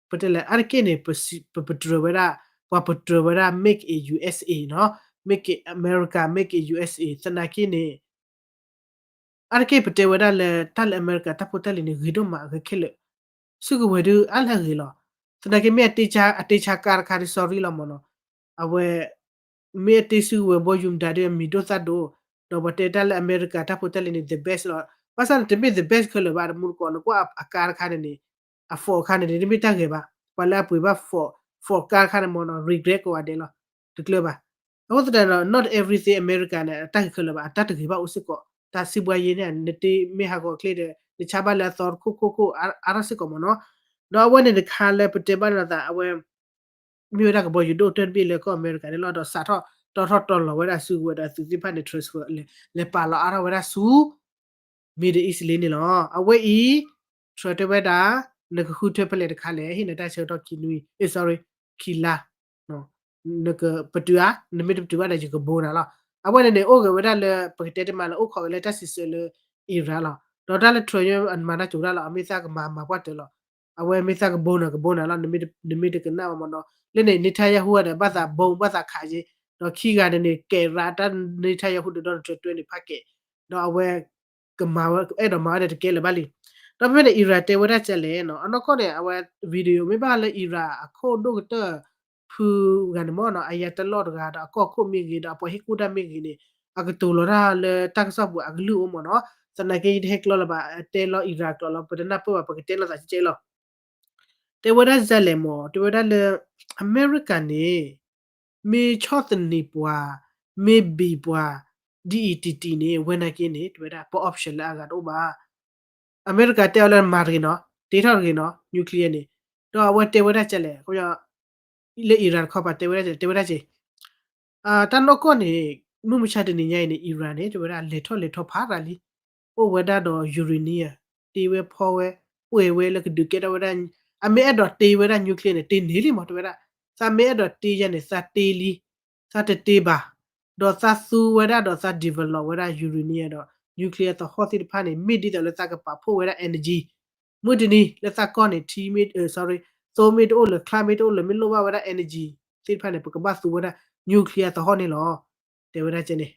ပတဲလဲၣ် အါတက့ၢ်န့ၣ် ပ ပ ပတြၢၤဝဲဒၣ် ပှၤပတြၢၤဝဲဒၣ် Make in U S A နီၤ, Make in America, Make in U S A သနာ်က့န့ၣ် အါတက့ၢ်ပတဲဝဲဒၣ်လၢ တၢ်လၢအမဲရကၤတၢ်ဖိတၢ်လံၤန့ၣ် ဂ့ၤဒိၣ်မးအဂ့ၤခဲလၢာ်, စုကဝဲၤဒုးအါလၢအဂ့ၤလီၤ. သနာ်က့မ့ၢ်အတ့ဆါ အတ့ဆါကါတခါဒုး sorry လီၤမ့ၢ်နီၤ, အဝဲ မ့ၢ်အတ့စုကဝဲၤဘီယူၤမတၤဒုး အမံၤဒိၣ်သၣ်ဒိၣ်, ဒီးပှၤတဲတၢ်လၢအမဲရကၤတၢ်ဖိတၢ်လံၤန့ၣ် the best လီၤ. ဘၣ်ဆၣ်န့ၣ် တမ့ၢ် the best ခဲလၢာ်ဘၣ် တမူတကိး နကွၢ်အကါတခါန့ၣ်န့ၣ် အ fault အခါန့ၣ်န့ၣ် တမ့ၢ်တၢ်ဂ့ၤဘၣ်, ပှၤလၢအပှ့ၤဘၣ် fault, fault ကါတခါန့ၣ်မ့ၢ်နီၤ regret ကိးဂၤဒဲးလီၤ, တကျၢၤဘၣ်. အဃိသတးဒီး not everything အမဲရကၤန့ၣ် အတၢ်ဂ့ၤခဲလၢာ်ဘၣ်, အတၢ်တဂ့ၤဘၣ်အိၣ်စ့ၢ်ကီး, တၢ်စံးဘှါယဲန့ၣ် နတ့မ့ၢ်ဟးဂီၤချ့ဒီး နဆါဘၣ်လၢအသီတခိၣ်ခိၣ်ခိၣ်အါထီၣ်စ့ၢ်ကီးမ့ၢ်နီၤ. ဒီးအဝဲန့ၣ်တခါလၢပတဲဘၣ်န့ၣ်သး အဝဲ မ့ၢ်ဝဲဒၣ်ကဘီယူၤဒိၣ်ကတၢၢ်တဘ့ၣ်လၢကီၢ်အမဲရကၤန့ၣ်လီၤ. ဒီးစးထီၣ်တီထီၣ်တီလီၤဝဲဒၣ်စုကဝဲၤဒီးအသုးသ့ၣ်တဖၣ်န့ၣ် transfer လဲၤပာ်လီၤအါထီၣ်ဝဲဒၣ်ဆူ Middle East လံန့ၣ်လီၤ. အဝဲအံၤ Trump တဲဝဲဒၣ် နကဃုထၢဖဲလဲၣ်တခါလဲၣ် ဟ့ၣ်နတၢ်ဆၢကတီၢ်ခံနွံ, အ့ sorry ခံလါ နကပတုာ်ဧါ, နမ့ၢ်တပတုာ်ဘၣ်ဒီး ယကဘိနၤလီၤ. အဝဲန့ၣ်န့ၣ် အိၣ်ဂ့ၤဝဲဒၣ်လၢ ပကတဲတမံၤလၢအိၣ်ခိးဝဲလၢတၢ်စံးဆၢလၢ Iran လီၤ. ဒီးတၢ်လၢ Trump အမၤတၢ်ကၠိၤတၢ်လီၤ, အမ့ၢ်သးကမၤမၤပှၢ်တၢၢ်လီၤ. အဝဲမ့ၢ်သးကဘိနၤကဘိနၤလီၤ, နမ့ၢ်တကနၣ်ဘၣ်မ့ၢ်နီၤ. လၢန့ၣ် Netanyahu ဒီး ဘၣ်သးဘိ ဘၣ်သးခးယ့, ဒီးခံဂၤန့ၣ်န့ၣ် ကဲရးတၢ် Netanyahu ဒီး Donald Trump တွဲန့ၣ်ဖးကဲး, ဒီးအဝဲ ကမၤဝဲ အဲၣ်ဒိးမၤဝဲဒီးတကဲလၢၤဘၣ်လံ. ဒီးဖဲဖဲန့ၣ် Iran တဲဝဲဒၣ်ကလဲၣ်နီၤ, အနီၢ်ကီၢ်န့ၣ် အဝဲ video မ့ၢ်ဘၣ်လၢ Iran အခိၣ်ဒိၣ်ကတၢၢ် ဖုဂၤန့ၣ်မ့ၢ်နီၤ, အယၤတလီၢ်တဂၤဒီးအကီၢ်ခိၣ်မ့ၢ်ဂ့ၤ ဒီးအပှၤဟ့ၣ်ကူၣ်တၢ်မ့ၢ်ဂ့ၤန့ၣ် အကတိၤလီၤတၢ်လၢတၢ်ကစီၣ်ပူၤအကလုၢ်အိၣ်မ့ၢ်နီၤ. သနာ်က့ယတဟဲကျီလၢၤဘၣ်, တဲလီၤ Iran ကျိာ်လီၤ, ပတနၢ်ပၢၢ်ဘၣ် ပကတဲလိာ်သးကဲကဲလီၤ. တဲဝဲဒၣ်ကလဲၣ်မ့ၢ်, တဲဝဲဒၣ်လၢ အမဲရကၤန့ၣ် မ့ၢ်ဆီၣ်သနံးပှၤ, မ့ၢ်ဘံၣ်ပှၤ ဒ်အံၤတံၢ်တံၢ်န့ၣ် ဝဲနာ်က့န့ၣ် တဲဝဲဒၣ် ပ option လၢအဂၤတအိၣ်ဘၣ်. အမဲရကၤတဲအီၤလၢမၤတဂ့ၤနီၤ, တ့ထီၣ်တဂ့ၤနီၤ nuclear န့ၣ်, ဒီးအဝဲတဲဝဲဒၣ်ကလဲၣ်, လၢ Iran တခီပၤတဲဝဲဒၣ်ကလဲၣ်, တဲဝဲဒၣ်က့ တၢ်နီၢ်ကီၢ်န့ၣ် မုၢ်မဆါတနံၤညါအံၤန့ၣ် Iran န့ၣ် တဲဝဲဒၣ် လဲၤထီၣ်လဲၤထီဖးရၤလံ, အိၣ်ဝဲဒၣ်ဒီး uranium တ့ဝဲဖီဝဲ, ပှဲၤဝဲလၢကဒုးကဲထီၣ်ဝဲဒၣ်, အမ့ၢ်အဲၣ်ဒိးတ့ဝဲဒၣ် nuclear န့ၣ် တ့န့ၢ်လံမး တဲဝဲဒၣ်, သးမ့ၢ်အဲၣ်ဒိးတ့ယၤန့ၣ် သးတ့လံ, သးတတ့ဘၣ်, ဒီးသးသူဝဲဒၣ်ဒီးသး develop ဝဲဒၣ် uranium ဒီး nuclear သဟီၣ်သ့ၣ်တဖၣ်န့ၣ် မ့ၢ်ဒ်သိးလၢသးကပာ်ဖှိၣ်ဝဲဒၣ် energy မုၢ်တနံၤလၢသးကီၢ်န့ၣ် ထံမ့ၢ်, sorry, သိမ့ၢ်တအိၣ်လၢၤ ချါမ့ၢ်တအိၣ်လၢၤ မ့ၢ်လိၣ်ဘၣ်ဝဲဒၣ် energy သ့ၣ်တဖၣ်န့ၣ် ပကဘၣ်သူဝဲဒၣ် nuclear သဟီၣ်န့ၣ်လီၤ. တဲဝဲဒၣ်ကဲန့ၣ်,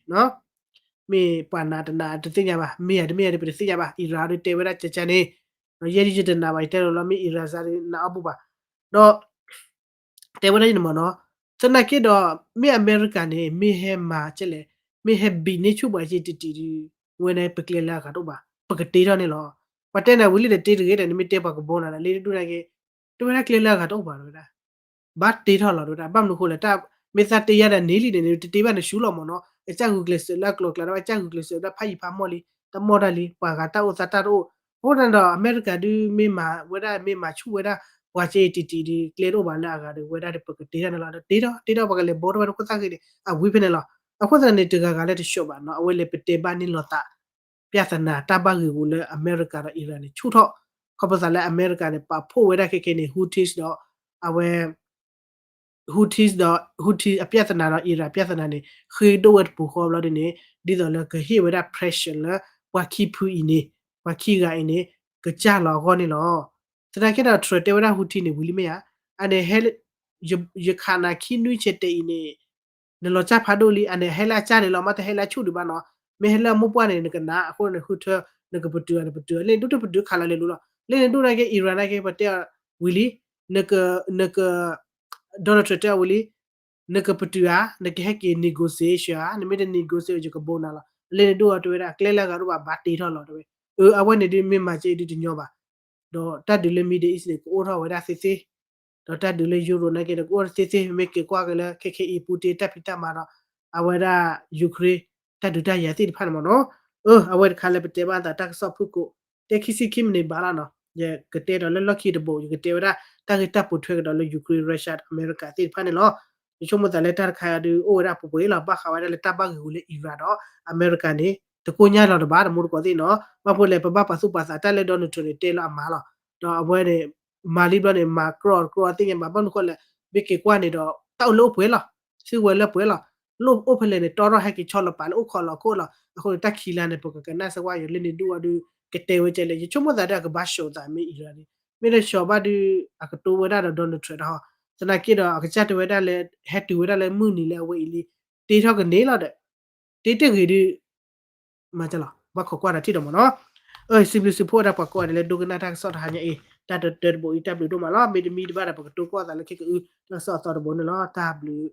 မ့ၢ်ပှၤနာ်တနာ်တသ့ၣ်ညါဘၣ်, မ့ၢ်ယၤတမ့ၢ်ယၤဒီး ပတသ့ၣ်ညါဘၣ်, Iran ဒီးတဲဝဲဒၣ်ကဲကဲန့ၣ်, ယဲဒ်ယတနာ်ဘၣ် ယတဲလီၤလီၤ မ့ၢ် Iran စါဒီး နာ်အီၣ်ဘူၣ်ဘၣ်, ဒီး တဲဝဲဒၣ်န့ၣ်မ့ၢ်နီၤ, သနာ်က့ဒီး မ့ၢ်အမဲရကၤန့ၣ် မ့ၢ်ဟဲမၤကဲလဲၣ်, မ့ၢ်ဟဲဘံးန့ၢ်ဆူၣ်ပှၤက့တံၢ်တံၢ်ဒီး ဝဲန့ၣ်ပကျဲလၢအဂၤတအိၣ်ဘၣ်, ပကတ့ထီၣ်န့ၣ်လီၤ. ပှၤတဲန့ၣ်ဝံၤလံဒီးတ့တဂ့ၤဒီး နမ့ၢ်တဲပှၤကဘိနၤဒီး လ့တဒူၣ်နာ်က့ တဲဝဲဒၣ်ကျဲလၢအဂၤတအိၣ်ဘၣ် တဲဝဲဒၣ် ဘၣ်တ့ထီၣ်လီၤ တဲဝဲဒၣ် ဘၣ်မနုၤဃိလဲၣ် တၢ်မ့ၢ်သးတ့ယါဒီးန့ၢ်လံန့ၣ် တတ့ဘၣ်န့ၣ်ဆူလီၤမ့ၢ်နီၤ အကစၢ်ဂုာ်ကျဲးစၢးလၢအကျိၤအကျဲဒၣ် အကစၢ်ဂုာ်ကျဲးစၢးဒၣ်ဖးယံၤဖးမီၢ်လံ တမီၢ်တၢ်လံ ပှၤဂၤတၢ်အိၣ်သးတၢ်တအိၣ် အဃိသတးဒီး အမဲရကၤဒုးမ့ၢ်မၤဝဲဒၣ်မ့ၢ်မၤဆူၣ်ဝဲဒၣ် ပှၤက့တံၢ်တံၢ်ဒုး ကျဲတအိၣ်ဘၣ်လၢအဂၤဒီး ဝဲဒၣ်ဒီးပကတ့ထီၣ်န့ၣ်လီၤ တ့ထီၣ် တ့ထီၣ်ပကလဲၤဘီထီၣ်ဝဲဒၣ်ခိၣ်သၣ်ဃံန့ၣ် အဝံၤဖဲန့ၣ်လီၤ အဃိသတးန့ၣ် တဂၤဂၤလၢတဆှီဘၣ်နီၤ အဝဲလဲၤပတဲဘၣ်န့ၢ်လိာ်သး ပြဿနာ တၢ်ဘၣ်ဂ့ၢ်ဂူာ်လၢအမဲရကၤဒီး Iran န့ၣ် ဆူၣ်ထီၣ် ခီဖျိသးလၢအမဲရကၤန့ၣ် ပာ်ဖှိၣ်ဝဲဒၣ်ခဲခဲန့ၣ် Houthis ဒီး အဝဲ Houthis ဒီး Houthis အပြဿနာဒီး Iran ပြဿနာန့ၣ် ဃ့ဒိၣ်ဝဲတပူၤဃီဘျီဒ်န့ၣ် ဒ်သိးလၢကဟ့ၣ်ဝဲဒၣ် pressure လၢ ပှၤခံဖုအံၤန့ၣ် ပှၤခံဂၤအံၤန့ၣ် ကစၢ်လီၤအဂီၢ်န့ၣ်လီၤ. သနာ်က့ဒီး Trump တဲဝဲဒၣ် Houthi န့ၣ် ဝံၤလံမ့ၢ်ဧါ, အန့ၣ်ဟဲ ယခးနၤခံနွံဆဲးတဲာ်အံၤန့ၣ် နလီၤစၢ်ဖးဒိၣ်လံ, အန့ၣ်ဟဲလၢအစၢ်န့ၣ်လီၤ, မ့ၢ်တဟဲလၢအဆူၣ်ဒံးဘၣ်နီၤ, မ့ၢ်ဟဲလၢအမိၢ်ပှၢ်န့ၣ် နကနၣ်, အဃိန့ၣ် ဃုထၢ နကပတုာ်ဧါ နပတုာ်ဧါ, လၢန့ၣ်ဒိၣ်တပတုာ်ခးလီၤလဲၤလိၤလီၤ, လၢန့ၣ်ဒိၣ်နာ်က့ Iran နာ်က့ ပတဲအီၤဝံၤလံ, နက Donald Trump တဲအီၤဝံၤလံ, နကပတုာ်ဧါ, နကဟဲက့ၤ negotiation ဧါ, နမ့ၢ်တ negotiation ယကဘိးနၤလီၤ, လၢန့ၣ်ဒိၣ်အီၤတဲဝဲဒၣ် ကျဲလၢအဂၤဒိၣ်ဘၣ် ဘၣ်တ့ထီၣ်လီၤတဲဝဲ, အဝဲန့ၣ်ဒုးမ့ၢ်မၤကဲအံၤဒုးတညီဘၣ်, ဒီးတၢ်ဒုးလၢ Middle East န့ၣ် ကအိၣ်ထီၣ်ဝဲဒၣ်သ့သ့ ဒီးတၢ်ဒုးလၢ Europe နာ်က့ဒီး ကအိၣ်သ့သ့, မ့ၢ်က့ၤကွၢ်က့ၤလၢ ခဲခဲအံၤ Putin တၢ်ဖံးတၢ်မၤဒီး အဝဲဒၣ် Ukraine တၢ်ဒုးတၢ်ယၤသ့ၣ်တဖၣ်န့ၣ်မ့ၢ်နီၤ, အဝဲတခါလၢပတဲဘၣ်သးတၢ်ကစီၣ်ဖုၣ်ကိာ်, တဲခံဆံခံမံးနံးဘၣ်လီၤနီၤ, ယကတဲဒီးလၢလီၢ်ခံတဘိး ယကတဲဝဲဒၣ် တၢ်ဂ့ၢ်တၢ်ပိာ်ထွဲကဒီးလၢ Ukraine Russia ဒီး အမဲရကၤသ့ၣ်တဖၣ်န့ၣ်လီၤ. ယဆိကမိၣ်သးလၢတၢ်တခါအံၤဒုး အိၣ်ဝဲဒၣ်ပှဲၤပှဲၤလီၤ, ဘၣ်ဃးဝဲဒၣ်လၢတၢ်ဘၣ်ဂ့ၢ်ဂူာ်လၢ Iran ဒီး အမဲရကၤန့ၣ် တကိၢ်ညါလီၤတဘၣ် တမူတကိးသ့ၣ်နီၤ, ဘၣ်ဖဲလဲၣ် ပဘၣ်ပာ်သူၣ်ပာ်သးတၢ်လၢ Donald Trump န့ၣ် တဲလၢအမၤလီၤ, ဒီးအဝဲန့ၣ် မၤလံဘျီန့ၣ် မၤကြီၢ်တကြီၢ်သ့ၣ်ညါဘၣ်, ဘၣ်မနုၤဃိလဲၣ်, မ့ၢ်က့ၤကွၢ်န့ၣ်ဒီး တၢ်အိၣ်လၢအိၣ်ပှဲၤလီၤ, စုဝဲလၢပှဲၤလီၤ, လၢအိၣ်ဖဲလဲၣ်န့ၣ် တီထီၣ်ဟဲက့ၤဆီလီၤပာ်လၢအိၣ်ခိးလီၤခိၣ်လီၤ, အဃိန့ၣ် တၢ်ခံးလါန့ၣ် ပကကနၣ်စ့ၢ်ကီး ယလၢန့ၣ်ဒိၣ်အီၤဒုး ကတဲဝဲကဲလဲၣ်, ယဆိကမိၣ်သးဒုး အကဘၣ်ဆှိးသးမ့ၢ် Iran န့ၣ်, မ့ၢ်တဆှိးဘၣ်ဒုး အကတိၤဝဲဒၣ်ဒီး Donald Trump ဒီး သနာ်က့ဒီး အကစၢ်တဲဝဲဒၣ်လၢ ဟဲတုၤဝဲဒၣ်လၢမုၢ်နံၤလၢအဝဲအံၤလံ, တ့ထီၣ်ကန့ၢ်လီၤဒီး တ့တဂ့ၤဒုး မၤလီၤ, ဘၣ်ခိးကွၢ်တၢ်ထံၣ်ဒီးမ့ၢ်နီၤ, စံးဘျုးစံးဖှိၣ်ဝဲဒၣ်ပှၤကိးဂၤဒဲးလၢဒိကနၣ်တၢ်ကစီၣ်တဟါညါအံၤ, တၢ်တတၢတဘိးအံၤ တၢ်ဘျုးဒိၣ်မးလီၤ, မ့တမ့ၢ်တဘၣ်ဒီး ပကတိၤကီၢ်သးလၢခံကအု တၢ်ကစီၣ်အသီတဘိန့ၣ်လီၤ, တၢ်ဘျုး